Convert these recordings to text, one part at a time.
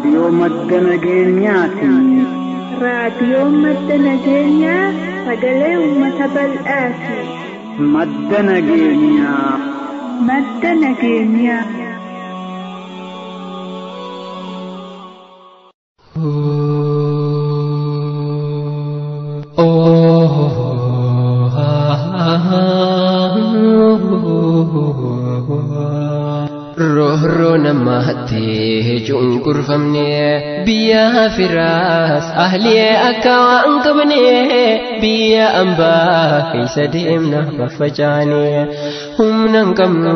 Raadiyoo Madda Nageenyaati. Raadiyoo Madda Nageenyaa sagalee uummata bal'aati. Madda Nageenyaa. Madda Nageenyaa. Roorroo namaatti cunqurfamne biyya firaas ahliye akka waan qabne biyya ambaa keessa deemna faffacaane humna hin qabnu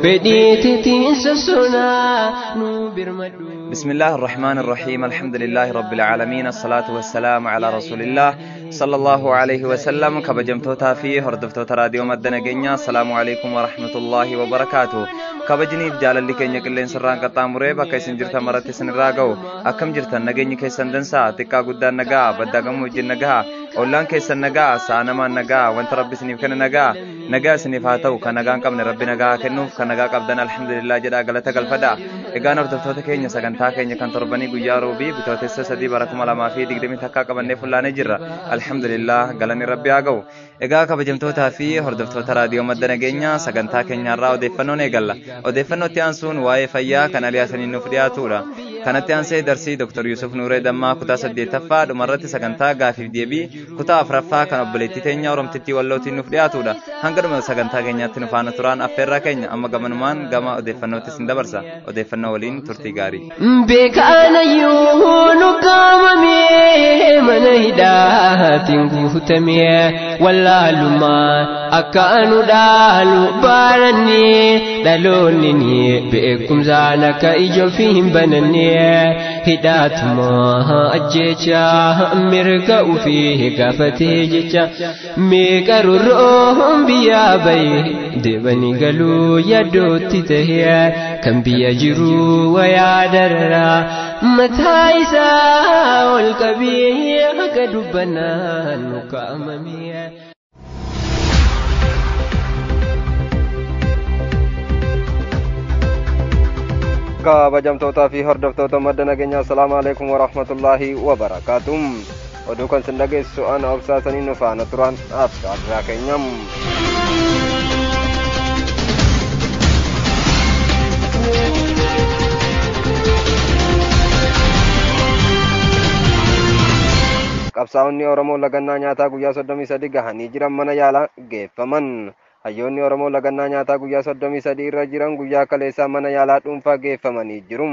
fedhii sossoonaa nu birmadhu. بسم الله الرحمن الرحيم الحمد لله رب العالمين الصلاة والسلام على رسول الله صلى الله عليه وسلم كبجمتوتا في هردفتوتا راديو مدنا جنيا السلام عليكم ورحمة الله وبركاته kabajniif jaalalli keenya qilleensarraan qaxxaamuree bakka isin jirtan maratti isin irraa ga'u akkam jirtan nageenyi keessan dansaa xiqqaa guddaan nagaa baddaa gammoojjiin nagaa ollaan keessan nagaa saanamaan nagaa wanta rabbi isiniif kenne nagaa nagaa isiniif haa ta'u kan nagaa hin qabne rabbi nagaa kennuuf kan nagaa qabdan alhamdulillah jedhaa galata galfadha. Egaan hordoftoota keenya sagantaa keenya kan torbanii guyyaa roobii bitootessa 3 bara 2021 qabannee fullaanee jirra. Alhamdulillah galanni rabbi haa ga'u. Egaa kabajamtootaa fi hordoftoota raadiyoo madda nageenyaa sagantaa keenyarraa odeeffannoon eegalla. Odeeffannootti aansuun waa'ee fayyaa kan aliyaasaniin nuuf dhiyaatudha. Kanatti aansee darsii Dr. Yusuf Nuuree Dammaa kutaa 8ffaa dhumarratti sagantaa gaafiif deebii kutaa 4ffaa kan obboleettii teenya Oromtittii Wallootiin nuuf dhiyaatudha. Hanga dhuma sagantaa keenyaatti nu faana turaan affeerraa keenya amma gamanumaan gama odeeffannootti isin dabarsa. Odeeffannoo waliin turtii gaarii. Beekaanayyuu nu qaamamee mana hidhaatiin guutamee wallaalummaa akka anu dhaalu baarannee dhaloonni beekumsaan akka ija ofii hin banannee hidhaatuma ajjecha mirga ofii gaafatee jecha meeqa rurroon biyyaa bahe deebanii galuu yaaddootti tahee kan biyya jiru wayaa dararaa mataa isaa ol qabee akka dubbannaan nu kaa'amamee. Kabajamtootaa fi hordoftoota madda nageenyaa assalaamu alaikum warahmatullaahi wabarakaatuh. Oduu kan isin dhageessisu ana obsaasanii nu faana turan afgaarraa keenyam. Qabsaa'onni Oromoo lagannaa nyaataa guyyaa 33 gahanii jiran mana yaalaa geeffaman. Hayyoonni Oromoo lagannaa nyaataa guyyaa 33 irra jiran guyyaa kaleessaa mana yaalaa dhuunfaa geeffamanii jiru.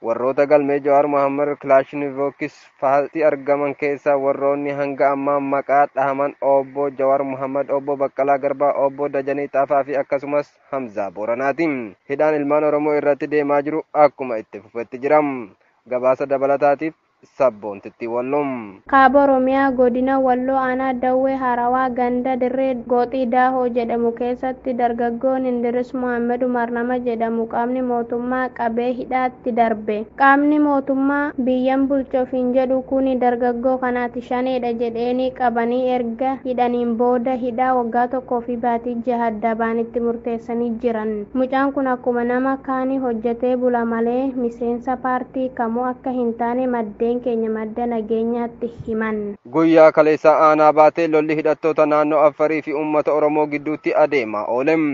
Warroota galmee Jawaar Mohaammed Kilaashnivookis fa'aatti argaman keessaa warroonni hanga ammaa maqaa dhahaman Obbo Jawaar Mohaammed, Obbo Baqqalaa Garbaa, Obbo Dajanee Xaafaa fi akkasumas Hamzaa Booranaati. Hidhaan ilmaan Oromoo irratti deemaa jiru akkuma itti fufetti jira. Gabaasa dabalataatiif Sabboontittii Walloom. Kaaba Oromiyaa godina Walloo aanaa Dawwee Harawaa ganda dirree Gooxii Daahoo jedhamu keessatti dargaggoon Indiris Mohaammed Umar nama jedhamu qaamni mootummaa qabee hidhaatti darbe. Qaamni mootummaa biyyan bulchoof hin jedhu kuni dargaggoo kanaati shaneedha jedheeni qabanii erga hidhaniin booda hidhaa waggaa 1 fi baatii 6 addabaan itti murteessanii jiran. Mucaan kun akkuma nama kaanii hojjetee bula malee miseensa paartii kamuu akka hin taane maddeen keenya madda nageenyaatti himan. Guyyaa kaleessa aanaa baatee lolli hidhattoota naannoo Affarii fi uummata Oromoo gidduutti adeemaa oolem.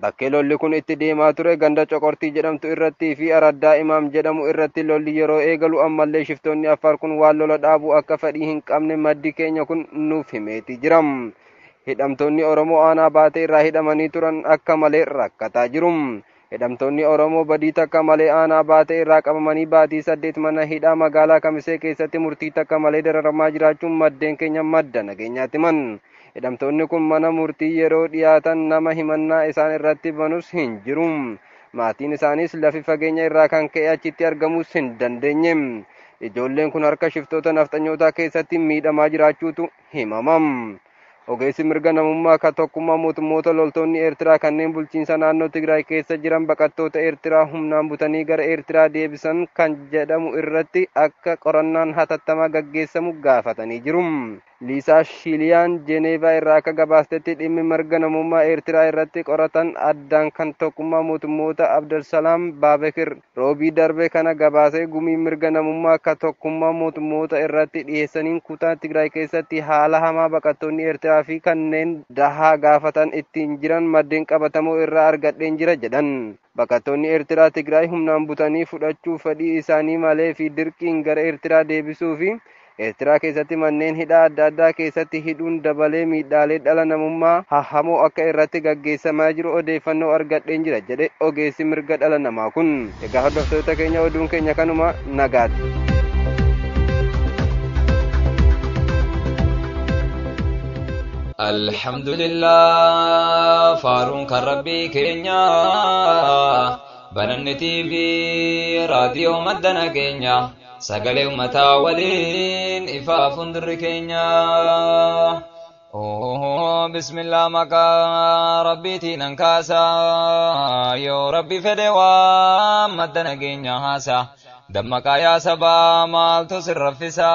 Bakkee lolli kun itti deemaa ture ganda Coqortii jedhamtu irratti fi Araddaa Imaam jedhamu irratti lolli yeroo eegalu ammallee shiftoonni Affaar kun waan lola dhaabuu akka fedhii hin qabne maddi keenya kun nuuf himeeti jira. Hidhamtoonni Oromoo aanaa baatee irraa hidhamanii turan akka malee rakkataa jiru. Hidhamtoonni Oromoo badii takka malee aanaa baatee irraa qabamanii baatii 8 mana hidhaa magaalaa Kamisee keessatti murtii takka malee dararamaa jiraachuun maddeen keenya madda nageenyaatti himan. Hidhamtoonni kun mana murtii yeroo dhiyaatan nama himannaa isaan irratti banus hin jiru. Maatiin isaaniis lafi fageenya irraa kan ka'e achitti argamus hin dandeenye. Ijoolleen kun harka shiftoota nafxanyootaa keessatti miidhamaa jiraachuutu himamam. Ogeessi mirga namummaa kan tokkummaa mootummoota loltoonni Eertiraa kanneen bulchiinsa naannoo Tigraay keessa jiran baqattoota Eertiraa humnaan butanii gara Eertiraa deebisan kan jedhamu irratti akka qorannaan hatattamaa gaggeessamu gaafatanii jiru. Liisaa Shiiliyaan Jeneevaa irraa akka gabaastetti dhimmi mirga namummaa Eertiraa irratti qoratan addaan kan tokkummaa mootummoota Abdulsalaam Baabekir roobii darbe kana gabaasee gumii mirga namummaa akka tokkummaa mootummoota irratti dhiyeessaniin kutaa Tigraay keessatti haala hamaa baqattoonni Eertiraa fi kanneen dahaa gaafatan ittiin jiran maddeen qabatamoo irraa argadheen jira jedhan. Baqattoonni Eertiraa Tigraay humnaan butanii fudhachuu fedhii isaanii malee fi dirqiin gara Eertiraa deebisuu fi Eertiraa keessatti manneen hidhaa adda addaa keessatti hidhuun dabalee miidhaalee dhala namummaa hahhamoo akka irratti gaggeessamaa jiru odeeffannoo argadheen jira jedhe ogeessi mirga dhala namaa kun. Egaa hordoftoota keenya, oduun keenya kanuma, nagaatti. Alhamdulillah, faaruun kan Rabbii keenya, bananni TV raadiyoo madda nageenya, sagalee ummataa waliin ifaa fuuldurri keenya. Bismillah, maqaa Rabbiitiin an kaasa, yoo Rabbi fedhe waan madda nageenya haasa. Dammaqaa yaa sabaa, maaltu si raffisa?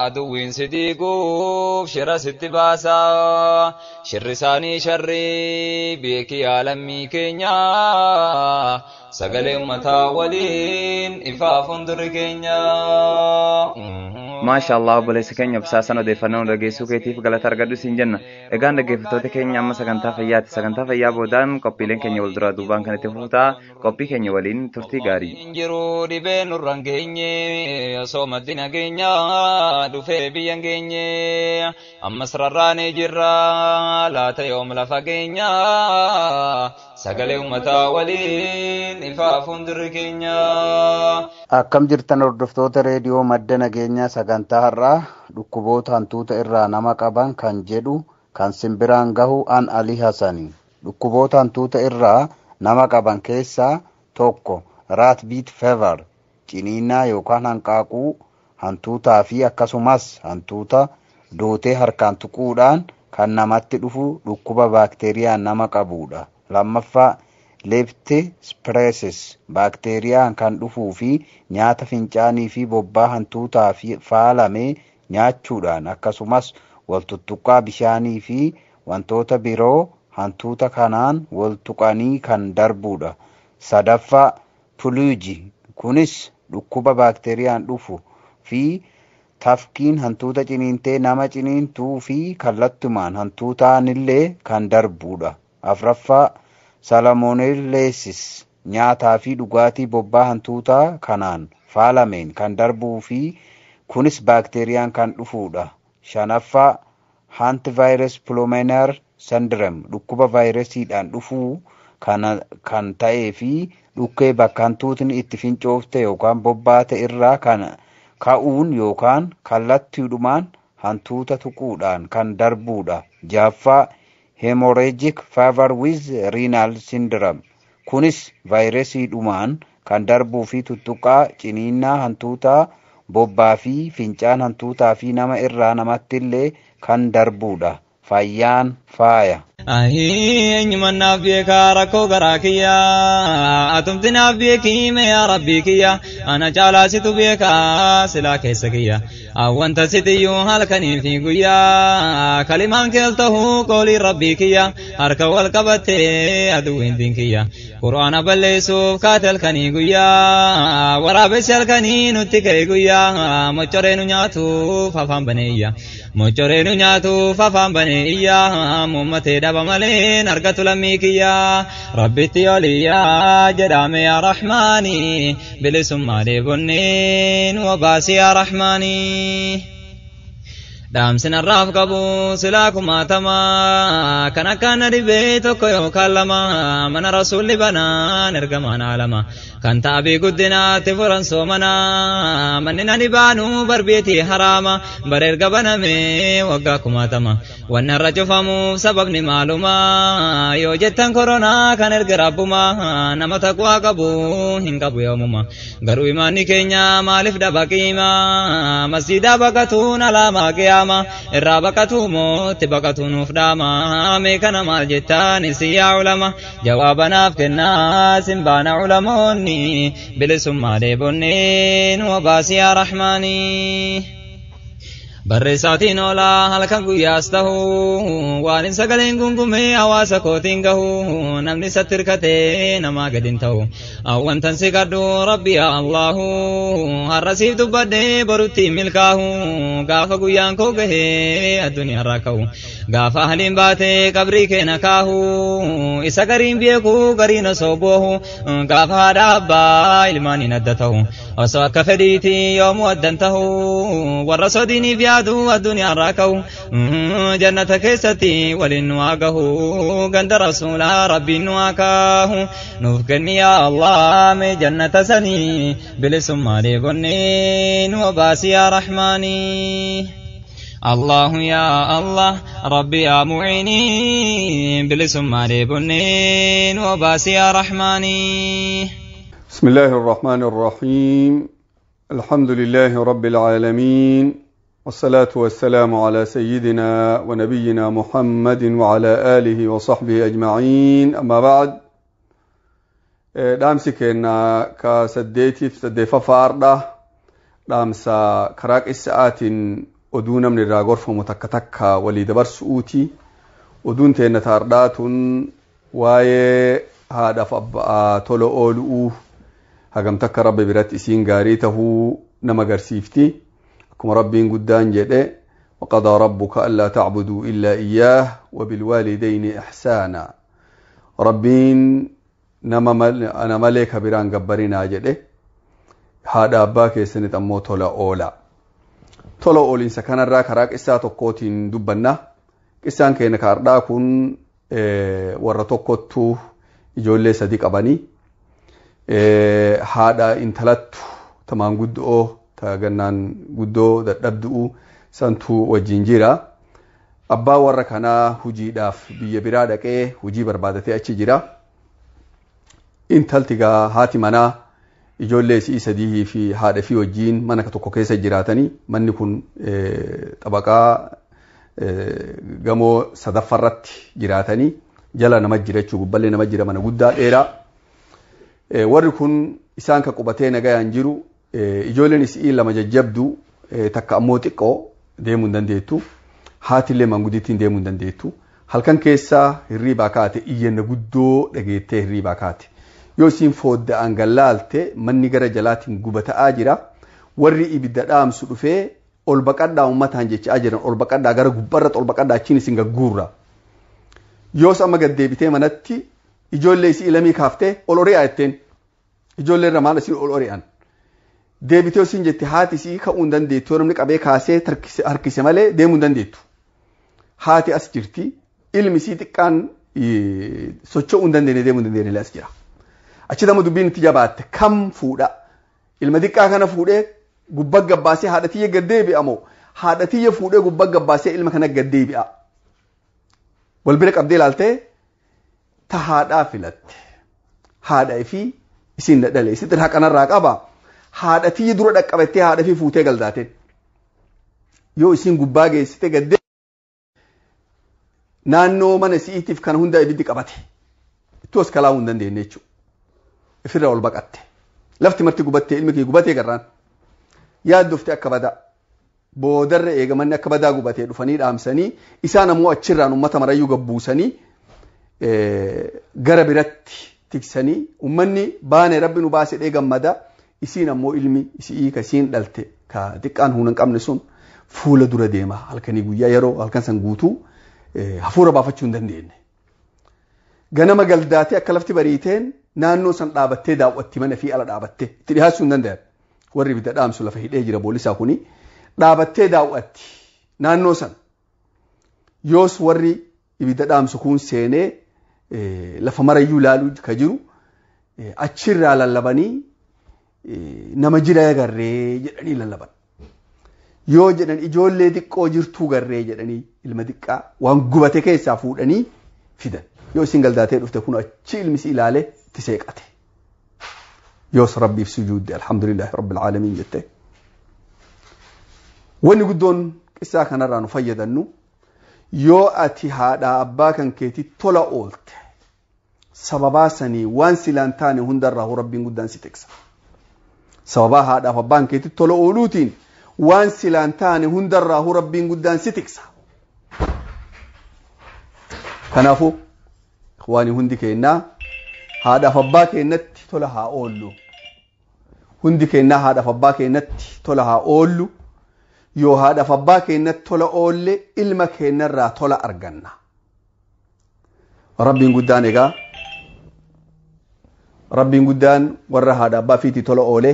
Aduwwiin si diiguuf shira sitti baasa. Shirri isaanii sharrii beeki yaa lammii keenya, sagalee ummataa waliin ifaa fuuldurri keenya. Maasha Allah, obboleessa keenya obsaasan, odeeffannoo dhageessuu keetiif galata argadhu siin jenna. Egaan dhaggeeffattoota keenya, amma sagantaa fayyaati. Sagantaa fayyaa boodaan qophiileen keenya wal duraa duubaan kan itti fufutaa. Qophii keenya waliin turtii gaarii. Jiru dhibee nurra hin geenye, osoo maddi nageenya dhufee biyya hin geenye, ammas rarraanee jirra laata yoom lafa geenya? Sagalee ummataa waliin ifaa fuuldurri keenya. Akkam jirtan, hordoftoota reediyoo Madda Nageenyaa? Sagantaa har'aa dhukkuboota hantuuta irraa nama qaban kan jedhu kan simbiraan gahu an Ali Hasani. Dhukkuboota hantuuta irraa nama qaban keessaa tokko rabbit fever, ciniinnaa yookaan hanqaaquu hantuutaa fi akkasumas hantuuta dootee harkaan tuquudhaan kan namatti dhufu dhukkuba baakteeriyaan nama qabudha. Lammaffaa, leptospirosis, baakteeriyaan kan dhufuu fi nyaata fincaanii fi bobbaa hantuutaa fi faalame nyaachuudhaan, akkasumas wal tuttuqqaa bishaanii fi wantoota biroo hantuuta kanaan wal tuqanii kan darbudha. Sadaffaa, puluuji, kunis dhukkuba baakteeriyaan dhufu fi tafkiin hantuuta ciniintee nama ciniintuu fi kallattumaan hantuutaanillee kan darbudha. Afraffaa, salmonellosis, nyaataa fi dhugaatii bobbaa hantuutaa kanaan faalameen kan darbuu fi kunis baakteeriyaan kan dhufudha. Shanaffaa, hantavirus pulmonary syndrome, dhukkuba vaayirasiidhaan dhufuu kan ta'ee fi dhukkee bakka hantuutni itti fincoofte yookaan bobbaate irraa kan ka'uun yookaan kallattiidhumaan hantuuta tuquudhaan kan darbudha. Jaaffaa, hemorrhagic fever with renal syndrome, kunis vaayirasiidhumaan kan darbuu fi tuttuqaa ciniinnaa hantuutaa, bobbaa fi fincaan hantuutaa fi nama irraa namatti illee kan darbudha. Fayyaan faaya. Eenyumaan naaf beekaa rakkoo garaa kiyyaa? Atumti naaf beekii mee yaa Rabbii kiyya? Ana caalaa situ beekaa silaa keessa kiyya. Wanta sitiyyuu halkanii fi guyyaa, kalimaan keel tahuu qoolii Rabbii kiyya, harka wal qabattee aduwwiin kiyya. Qur'aana balleessuuf kaate halkanii guyyaa, waraabessi halkanii nutti ka'e guyyaa, mochoree nu nyaatuuf afaan baneeyya. Mochoree nu nyaatuuf afaan baneeyya, muummatee dhaba malee argatu lammii kiyya. Rabbitti oliyyaa jedhame yaa Rahmaani, bilisummaa dheebonnee nu obaasi yaa Rahmaani. Dhaamsinarraaf qabu silaa kumaatama, kan akka na dhibee tokko yookaan lama, mana rasuulli banaan ergamaan alama, kan taabii guddinaatti furan soomana, manni na dhibaanu barbeetii haraama, bara erga baname waggaa kumaatama. Wanni irra cufamuuf sababni maaluma yoo jettan, koronaa kan erga rabbuma, nama taqwaa qabu hin qabu yoomuma. Garuu imaanni keenya maaliif dhaba qiima? Masjidaa baqatuun alaamaa qiyaama, irraa baqatuu mootti baqatuu nuuf dhaama. Mee kana maal jettaan isin yaa ulama? Jawaaba naaf kennaa sin baana ulamoonni, bilisummaa dheebonnee nu obaasi yaa Rahmaanii. Barreessaatiin oolaa halkan guyyaas ta'u waan hin sagaleen gungumee hawaasa kootiin gahu namni isatti hirkatee namaa gadi hin ta'u. Wantan si kadhu rabbi yaa Allahu har'a siif dubbadhee borutti milkaahu gaafa guyyaan koo gahee addunyaarraa ka'u gaafa ahliin baatee qabrii keena kaahu isa gariin beeku gariin osoo boohu gaafa haadha abbaa ilmaan hin adda ta'u osoo akka fedhiitii yoomuu addan ta'u warra sodiiniif yaadu addunyaarraa ka'u jannata keessatti waliin nu haa gahu ganda rasuulaa rabbiin nu haa kaahu nuuf kenni yaa Allah mee jannata sanii bilisummaa deegonnee nu obaasi yaa rahmaanii. الله يا الله ربي يا معيني بلسما ديبنين وباسي يا رحماني. بسم الله الرحمن الرحيم. الحمد لله رب العالمين، والصلاة والسلام على سيدنا ونبينا محمد وعلى آله وصحبه أجمعين. أما بعد، dhaamsi keenya ka saddeetiif saddeeffaffaardha. Dhaamsa karaa qissa'aatiin oduu namni irraa gorfamu takka takka walii dabarsuuti. Oduun teenna taardhaa tun waa'ee haadhaaf abbaa tola oolu'uu hagam takka rabbi biratti isiin gaarii tahuu nama agarsiifti. Akkuma rabbiin guddaan jedhe: وقضى ربك ألا تعبدوا إلا إياه وبالوالدين إحسانا. Rabbiin nama ana malee ka biraan gabbarinaa jedhe, haadha abbaa keessanitti ammoo tola oola. Tola ooliinsa kanarraa karaa qissaa tokkootiin dubbanna. Qissaan keenya kaardhaa kun warra tokkottu ijoollee sadi qabanii, haadha intalattu tamaan guddoo ta gannaan guddoo dadhabdu'u santu wajjin jira. Abbaa warra kanaa hujiidhaaf biyya biraa dhaqee hujii barbaadatee achi jira. Intalti gaa haati manaa ijoollee isii sadii fi haadha fi wajjiin mana tokko keessa jiraatanii, manni kun xabaqaa gamoo sadaffaarratti jiraatanii, jala nama jira jechuu, gubballee nama jira, mana guddaa dheeraa. Warri kun isaan ka qubatee nagayaan jiru, ijoolleen isii lama jajjabdu, takka ammoo xiqqoo deemuu hin dandeettu. Haatillee maanguddittiin deemuu hin dandeettu. Halkan keessaa hirriibaa kaate, iyyanna guddoo dhageettee hirriibaa kaate. Yoo isiin foodda'aan gallaalte manni gara jalaatiin gubata'aa jira. Warri ibidda dhaamsu dhufee ol baqadhaa uummataan jechaa jiran, ol baqadhaa gara gubbarratti ol baqadhaa, achiin isin gagguurra. Yoos amma gad deebitee manatti ijoollee isii lamii kaaftee ol ori'aa jetteen. Ijoollee irra maal isin ol ori'an. Deebitee isiin jette haati isii ka'uu hin dandeettu, namni qabee kaasee harkise malee deemuu hin dandeettu. Haati as jirti, ilmi isii xiqqaan socho'uu hin dandeenye, deemuu hin dandeenye as jira. Achi nama dubbiin itti jabaatte, kam fuudha? Ilma xiqqaa kana fuudhee gubbaa gabbaasee haadha tiyya gad deebi'a moo haadha tiyya fuudhee gubbaa gabbaasee ilma kana gad deebi'a? Wal bira qabdee ilaaltee ta haadhaa filatte. Haadha fi isiin dhadhale isitti haqanarraa qaba. Haadha tiyya dura dhaqqabattee haadha fi fuutee galdaateen. Yoo isiin gubbaa geessite gad naannoo mana isiitiif kana hunda ibiddi qabate. Itti as kalaa'uu hin dandeenye jechuudha. Ifirraa ol baqatte. Lafti marti gubattee, ilmi kee gubatee garraan. Yaaddofte akka badaa. Boodarra eegamanni akka badaa gubatee dhufanii dhaamsanii, isaan ammoo achirraan uummata marayyuu gabbuusanii gara biratti tiksanii, uummanni baane rabbi nu baase dhee gammada. Isiin ammoo ilmi isii ka isiin dhalte ka xiqqaan humna hin qabne sun fuula dura deema halkanii guyyaa, yeroo halkan san guutuu hafuura baafachuu hin dandeenye. Ganama galdaatee akka lafti bariiteen naannoo san dhaabattee daawwatti, mana fi ala dhaabattee itti dhiyaachuu hin danda'an. Warri ibidda dhaamsu lafa hidhee jira boolisaa kuni dhaabattee daawwatti naannoo san. Yoos warri ibidda dhaamsu kun seenee lafa marayyuu ilaaluu ka jiru, achirraa lallabanii nama jira garree jedhanii lallaban. Yoo jedhan ijoollee xiqqoo jirtuu garree jedhanii ilma xiqqaa waan gubate keessaa fuudhanii fidan. Yoo isin galdaatee dhufte kun achi ilmi si ilaalee itti seeqate. Yoos rabbiif sujuudde, alhamdulillahi rabbil aalamiin jette. Wanni guddoon qissaa kanarraa nu fayyadannu, yoo ati haadha abbaa kan keetii tola oolte sababaa sanii waan silaan taane hundarraa rabbiin guddaan si tiksa. Sababaa haadhaaf abbaan keetii tola ooluutiin Waan silaan taane hundarraahu rabbiin guddaan si tiksa. Kanaafuu waan hundi keennaa haadhaaf abbaa keennatti tola haa oollu. Hundi keennaa haadhaaf abbaa keennatti tola haa oollu. Yoo haadhaaf abbaa keennatti tola oolle ilma keennarraa tola arganna. Rabbiin guddaan egaa rabbiin guddaan warra haadha abbaa fiitii tola oole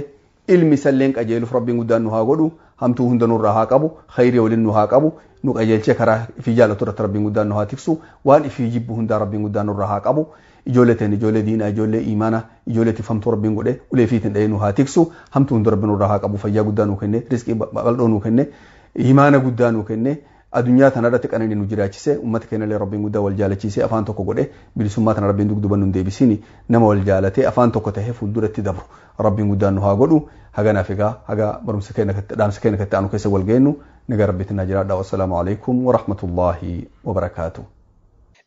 ilmi isalleen qajeeluuf rabbiin guddaan nu haa godhu, hamtuu hunda nurraa haa qabu, khayrii waliin nu haa qabu, nu qajeelchee karaa ifii jaalatu irratti rabbiin guddaan nu haa tiksu, waan ifii jibbu hundaa rabbiin guddaan nurraa haa qabu, ijoollee ta'in ijoollee diinaa, ijoollee imaana, ijoollee tifamtuu rabbiin godhe ulee fiitiin dhahee nu haa tiksu, hamtuu hunda rabbiin nurraa haa qabu, fayyaa guddaa nu kenne, rizqii bal'oo nu kenne, imaana guddaa nu kenne, addunyaa tana irratti qananii nu jiraachise, uummata keenyallee rabbiin guddaa wal jaalachiise, afaan tokko godhe, bilisummaa tana rabbiin dugduban nu deebisini, nama wal jaalatee afaan tokko tahee fuulduratti dabru rabbiin guddaan nu haa godhu. Haganaaf egaa haga barumsa keenya dhaamsa keenya katti aanu keessa wal geennu nagaa rabbiitiin naa jiraadha. Wassalaamu alaikum warahmatullaahi wabarakaatu.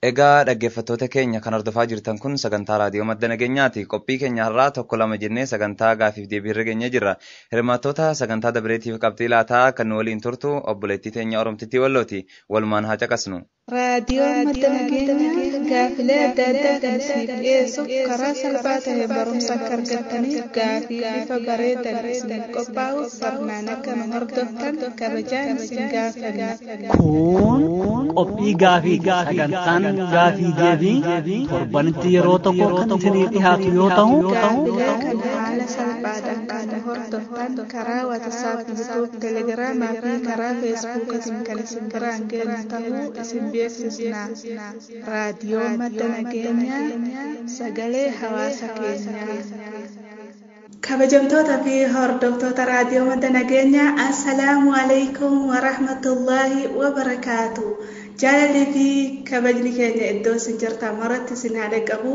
Egaa dhaggeeffattoota keenya kan hordofaa jirtan kun sagantaa raadiyoo madda nageenyaati. Qophii keenya har'aa tokko lama jennee sagantaa gaafiif deebii irra geenyee jirra. Hirmaattoota sagantaa dabareetiif qabxii laataa kan nu waliin turtu obboleettii teenya Oromtittii Wallooti. Walumaan haa caqasnu. Raadiyoon madda nageenyaa gaafilee adda addaa kan isiniif dhiyeessuuf karaa salphaa ta'e barumsa akka argattaniif gaafii bifa bareedan isiniif qophaa'u sirnaan akka nu hordoftan kabajaan isin gaafanna. Kun qophii gaafii sagantaan gaafii deebii torbanitti yeroo tokko kan isinii dhiyaatu yoo ta'u, Gaafilee kana haala salphaadhaan kan nu hordoftan karaa WhatsApp, YouTube, Telegiraamaa fi karaa Feesbuukiitiin kan isin biraan geenyu ta'uu isin beeksisna. Raadiyoo madda nageenyaa sagalee hawaasa keenyaa. Kabajamtoota fi hordoftoota raadiyoo madda nageenyaa, assalaamu alaikum warahmatullaahi wabarakaatu. Jaalalli fi kabajni keenya iddoo isin jirtan maratti isin haa dhaqqabu.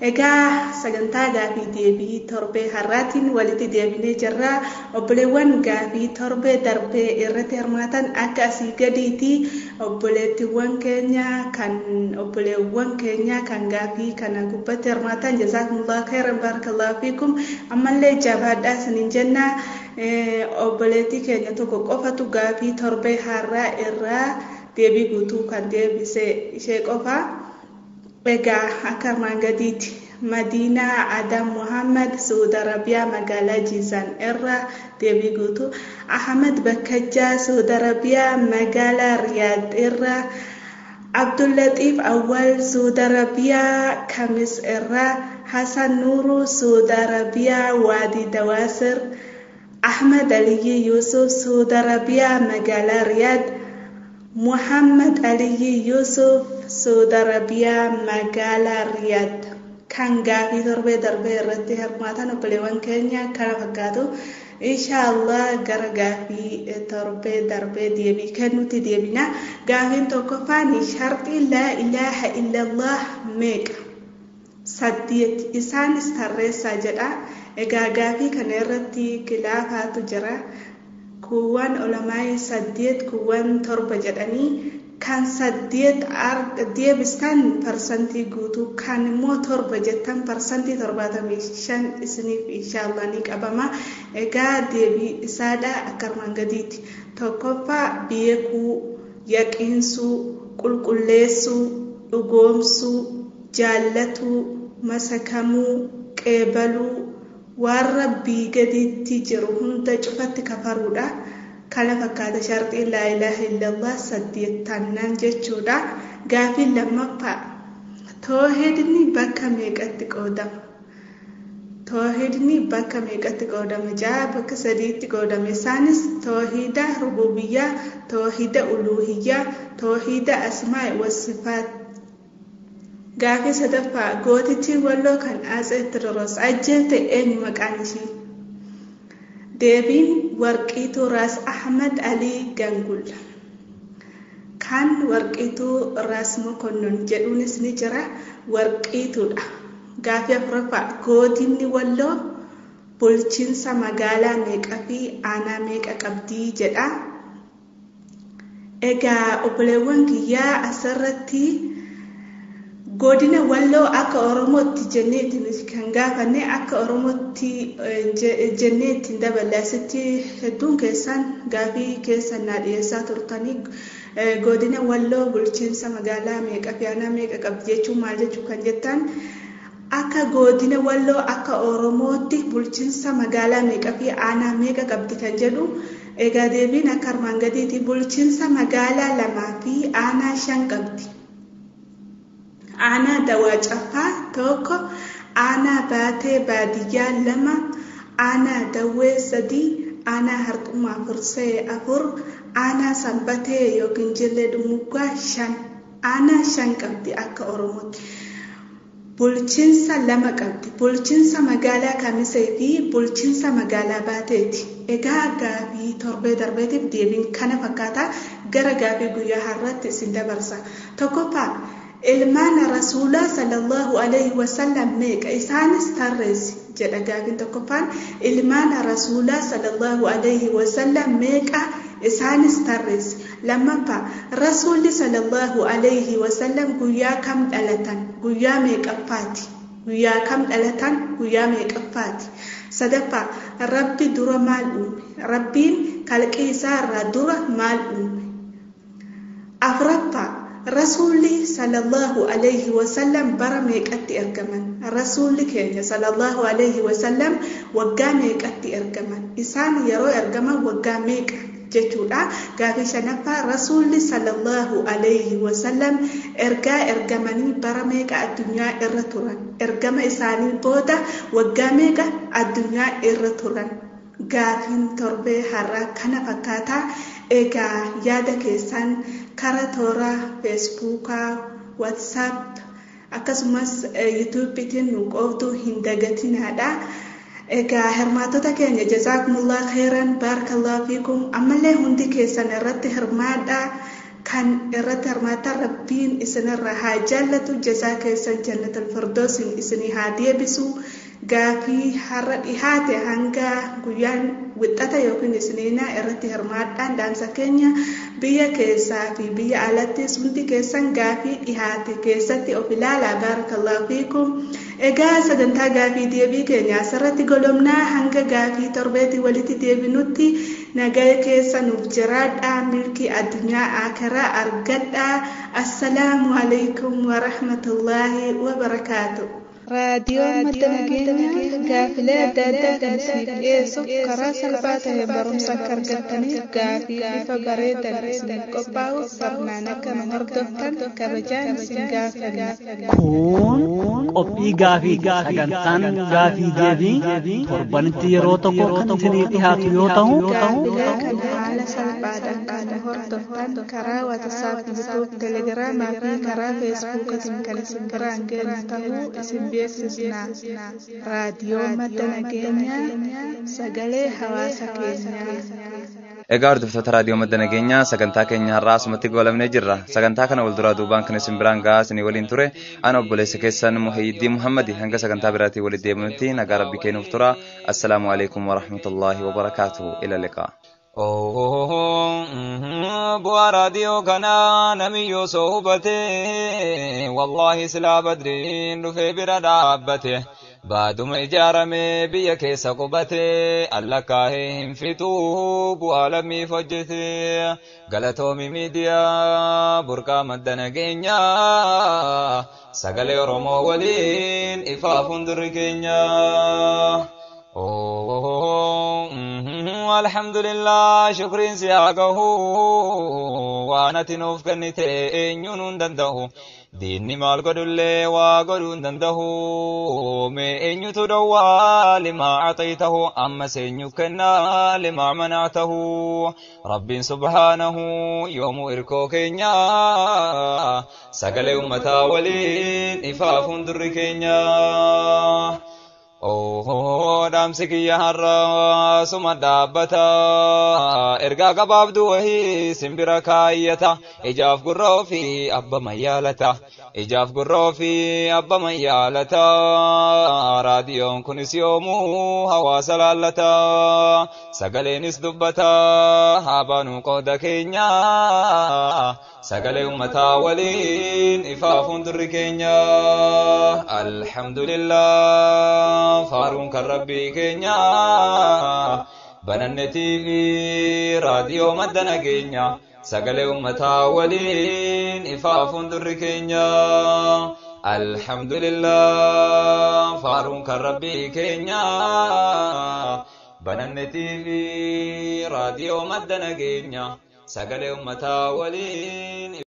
Egaa sagantaa gaafii deebii torbee har'aatiin walitti deebinee jirra. Obboleewwan gaafii torbee darbee irratti hirmaatan akka asii gadiiti. Obboleettiiwwan keenya kan obboleewwan keenya kan gaafii kana gubbatti hirmaatan jazaakumullahu khairan barakallahu fiikum. Ammallee jabaadhaa isiniin jenna. Obboleettii keenya tokko qofatu gaafii torbee har'aa irraa deebii guutuu kan deebise ishee qofa. Egaa akka armaan gadiiti. Madiinaa Adam Muhammad Saudi Arabiyaa magaalaa Jiizaan irraa deebii guutuu. Ahmad Bakkajjaa Saudi Arabiyaa magaalaa Riyaad irraa. Abdullatiif Awwal Saudi Arabiyaa Kamis irraa. Hasan Nuuruu Saudi Arabiyaa Waadii Dawaasir. Ahmad Aliyyi Yusuf Saudi Arabiyaa magaalaa Riyaad. Muhammad Aliyyi Yusuf Saudi Arabiyaa magaalaa Riyaad. Kan gaafii torbee darbee irratti hirmaatan obboleewwan keenya kana fakkaatu. Inshaallah gara gaafii torbee darbee deebii kennuutti deebina. Gaafiin tokkoffaan sharxii laa ilaaha illallah meeqa? 8 isaanis tarreessaa jedha. Egaa gaafii kana irratti khilaafaatu jira. Kuuwwan olamaa'ii 8 kuuwwan 7 jedhanii kan 8 deebistan parsantii guutuu, kan immoo 7 jettan parsantii 75 isiniif inshaallah ni qabama. Egaa deebii isaadha akka armaan gadiiti. Tokkoffaa beekuu, yaqiinsuu, qulqulleessuu, dhugoomsuu, jaallatuu, masakamuu, qeebaluu, waan rabbii gaditti jiru hunda cufatti kafaruudha. Kana fakkaata sharxiin laa ilaaha illallah 8 tannaan jechuudha. Gaafiin lammaffaa toohidni bakka meeqatti qoodama? Toohidni bakka meeqatti qoodama? 6 bakka 3tti qoodama. Isaanis toohida rububiyyaa, toohida uluuhiyyaa, toohida asmaa'i wasifaat. Gaafii sadaffaa gootichi Walloo kan Atsee Tewoodiroos ajjeefte eenyu maqaan ishii? Deebiin Warqiituu Raas Ahmad Alii Gangul. Kan Warqiituu Raas Mokonnon jedhuunis ni jira. Warqiituudha. Gaafii afuraffaa gootinni Walloo bulchiinsa magaalaa meeqa fi aanaa meeqa qabdii jedha. Egaa obboleewwan kiyyaa asirratti Godina Walloo akka Oromootti jenneetiin kan gaafanne akka Oromootti jennee ittiin daballe asitti hedduun keessan gaafii keessan naa dhiyeessaa turtanii godina Walloo bulchiinsa magaalaa meeqa fi aanaa meeqa qabdi jechuun maal jechuu kan jettan akka godina Walloo akka Oromootti bulchiinsa magaalaa meeqa fi aanaa meeqa qabdi kan jedhu egaa deebiin akka armaan gadiiti bulchiinsa magaalaa 2 fi aanaa 5 qabdi. Aanaa Dawaa Caffaa 1, aanaa Baatee Baadiyyaa 2, aanaa Dawwee 3, aanaa Harxummaa Fursee 4, aanaa Sanbatee yookiin Jillee Dhumuggaa 5. Aanaa 5 qabdi akka Oromootti. Bulchiinsa 2 qabdi. Bulchiinsa magaalaa Kamisee fi bulchiinsa magaalaa Baateeti. Egaa gaafii torbee darbeetiif deebiin kana fakkaata. Gara gaafii guyyaa har'aatti isin dabarsa. Tokkoffaa ilmaan rasuulaa sallallahu alaihi wasallam meeqa isaanis tarreessi jedha gaafiin tokkoffaan. Ilmaan rasuulaa sallallahu alaihi wasallam meeqa isaanis tarreessi. Lammaffaa rasuulli sallallahu alaihi wasallam guyyaa kam dhalatan guyyaa meeqaffaati? Guyyaa kam dhalatan guyyaa meeqaffaati? Sadaffaa rabbi dura maal uume? Rabbiin kalqii isaa irraa dura maal uume? Afuraffaa Rasuulli sallallahu alaihi wasallam bara meeqatti ergaman? Rasuulli keenya sallallahu alaihi wasallam waggaa meeqatti ergaman? Isaan yeroo ergaman waggaa meeqa jechuudha. Gaafii shanaffaa Rasuulli sallallahu alaihi wasallam ergaa ergamanii bara meeqa addunyaa irra turan? Ergama isaanii booda waggaa meeqa addunyaa irra turan? Gaafiin torbee har'aa kana fakkaata. Egaa yaada keessan karaa toora feesbuukaa, waatsaap akkasumas yuutuubiitiin nu qooduu hin dagatinaadha. Egaa hirmaattota keenya jazaakumullah khairan baarakallahu fiikum. Ammallee hundi keessan irratti hirmaadha. Kan irratti hirmaatan rabbiin isinirra haa jaallatu. Jazaa keessan jannatul firdoosin isinii haa deebisu. Gaafii har'a dhihaate hanga guyyaan wixata yookiin isniinaa irratti hirmaadhaan dhaamsa keenya biyya keessaa fi biyya alattis hundi keessan gaafii dhihaate keessatti of ilaalaa baarakallahu fiikum. Egaa sagantaa gaafii deebii keenya asirratti golomnaa hanga gaafii torbeetti walitti deebinutti nagaa keessa nuuf jiraadhaa. Milkii addunyaa akiraa argadhaa. Assalaamu alaikum warahmatullaahi wabarakaatu. Raadiyoon madda nageenyaa gaafilee adda addaa kan isiniif dhiyeessuuf karaa salphaa ta'e barumsa akka argattaniif gaafii bifa bareedan isiniif qophaa'u sirnaan akka nu hordoftan kabajaan isin gaafanna. Kun qophii gaafii sagantaan gaafii deebii torbanitti yeroo tokko kan isinii dhiyaatu yoo ta'u gaafilee kana haala salphaadhaan kan nu hordoftan karaa WhatsApp, YouTube, Telegiraamaa fi karaa Feesbuukatiin kan isin biraan geenyu ta'uu isin beeksisna. Raadiyoo madda nageenyaa sagalee hawaasa keenyaa. Egaa hordoftoota raadiyoo madda nageenyaa sagantaa keenya har'aa asumatti goolabnee jirra. Sagantaa kana wal duraa duubaan kan isin biraan gahaa isinii waliin ture ana obboleessa keessan Muhayiddii Muhammadi hanga sagantaa biraatii walitti deebinutti nagaa rabbi kennuuf tura. Assalaamu alaikum warahmatullaahi wabarakaatuhu. Ila liqaa. Bu'aa raadiyoo kanaa namiyyuu soo hubate wallaahi silaa badriin dhufee bira dhaabbate baaduma ijaarame biyya keessa qubate allakaahee hin fixuu bu'aa lammiif hojjete galatoomi miidiyaa burqaa madda nageenyaa sagalee Oromoo waliin ifaaf hundurri keenya. Alhamdulillah shukriin si haa gahu waan ati nuuf kennite eenyuun hin danda'u diinni maal godhullee waa godhuu hin danda'u mee eenyutu dhowwaa limaa axaytahu ammas eenyu kennaa limaa manactahu rabbiin subhaanahu yoomuu irkoo keenya sagalee ummataa waliin ifaaf hundurri keenya. Dhaamsi kiyya har'a suma dhaabbata ergaa gabaabduu wahii simbira kaayyata ijaaf gurra ofii abba mayyaalata ijaaf gurra ofii abba mayyaalata raadiyoon kunis yoomuu hawaasa laallata sagaleenis dubbata haa baanuu qooda keenya Sagalee ummataa waliin ifaa fuuldurri keenya. Alhamdulillah faaruun kan rabbii keenya. Bananne TV raadiyoo madda nageenya. Sagalee ummataa waliin ifaa fuuldurri keenya. Alhamdulillah faaruun kan rabbii keenya. Bananne TV raadiyoo madda nageenya. Sagalee ummataa waliin.